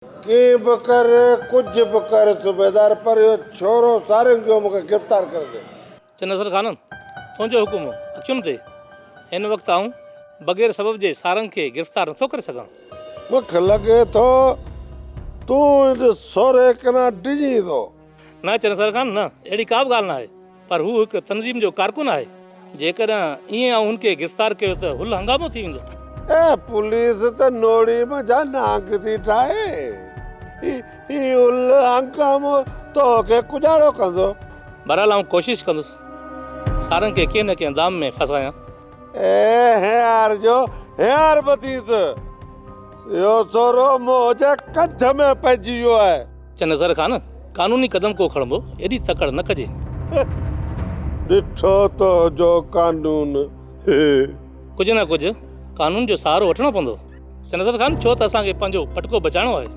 ڪيئن به ڪر، ڪجهه به ڪر صوبيدار، پر اهو ڇورو سارنگ جو مون کي گرفتار ڪري ڏي. چنيسر خان، تنهنجو حڪم اکين تي. هن وقت آئون بغير سبب جي سارنگ کي گرفتار نٿو ڪري سگهان. مون کي لڳي ٿو تون ان سورهيه ڪنان ڊڄين ٿو. نه چنيسر خان نه، اهڙي ڪا به ڳالهه ناهي. پر هو هڪ تنظيم جو ڪارڪن آهي، جيڪڏهن ائين آئون هن کي گرفتار ڪيو ته هل هنگامو ٿي ويندو. اي پوليس ته نوڙي منجهان نانگ ٿي ٺاهي. هي هل هنگامو تو کي ڪڄاڙو ڪندو. بهرحال آئون ڪوشش ڪندس سارنگ کي ڪنهن نه ڪنهن دام ۾ ڦاسايان. اي هينئر جو هينئر به ٿيس. اهو سورو منهنجي ڪنڌ ۾ پئجي ويو آهي. چنيسر خان، قانوني قدم ڪو کڻبو، ايڏي تڪڙ نه ڪجي. ڏٺو تو جو قانون. ڪجهه نه ڪجهه قانون جو سهارو وٺڻو پوندو. چنيسر خان، ڇو ته اسان کي پنهنجو پٽڪو بچائڻو آهي.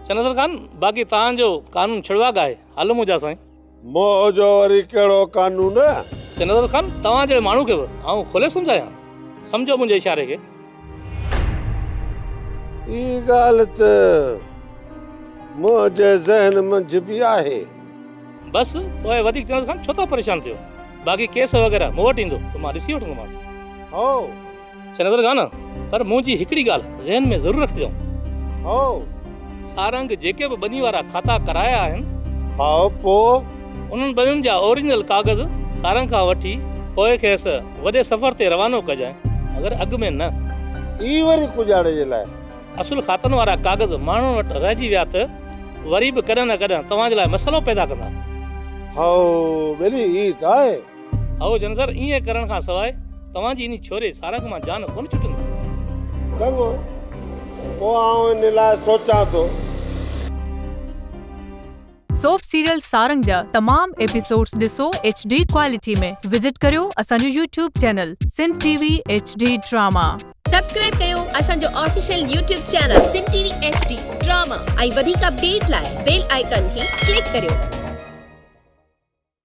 چنيسر خان، باقي توهان جو قانون ڇڙواڳ آهي. هل منهنجا سائين. موهه جو وري ڪهڙو قانون؟ چنيسر خان، توهان جهڙي ماڻهو کي به آئون کولي سمجهايان؟ سمجهو منهنجي اشاري کي. هي ڳالهه ته منهنجي ذهن منجهه به آهي. بس پوء وڌيڪ چنيسر خان ڇو ٿا پريشان ٿيو؟ باقي ڪيس وغيره مون وٽ ايندو ته مان ڏسي وٺندومانس. هائو. چنيسر خان، پر منهنجي هڪڙي ڳالهه ذهن ۾ ضرور رکجو. هائو. سارنگ جيڪي به ٻني وارا کاتا ڪرايا آهن. هائو، پوء؟ انهن ٻنين جا اوريجنل ڪاغذ سارنگ کان وٺي پوء کيس وڏي سفر تي روانو ڪجانء، مگر اڳ ۾ نه. ئي وري ڪڄاڙي جي لاء. اصل کاتن وارا ڪاغذ ماڻهن وٽ رهجي ويا ته وري به ڪڏهن نه ڪڏهن توهان جي لاء مسئلو پيدا ڪندا. هائو، ٻيلي، ئي ته آهي. هائو جنسر، ائين ڪرڻ کان سواء توهان جي انهي ڇوري سارنگ مان جان ڪونه ڇٽندي. چڱو، پوء آئون ان لاء سوچان ٿو. سوپ سيريل سارنگ جا تمام ايپيسوڊز ڏسو ايڇ ڊي ڪوالٽي ۾ وزٽ ڪريو اسان جو YouTube channel Sindh T V H D drama. Subscribe ڪيو اسان جو official YouTube channel Sindh T V H D drama ۽ وڌيڪ اپڊيٽ لاء بيل آئيڪان کي ڪلڪ ڪريو.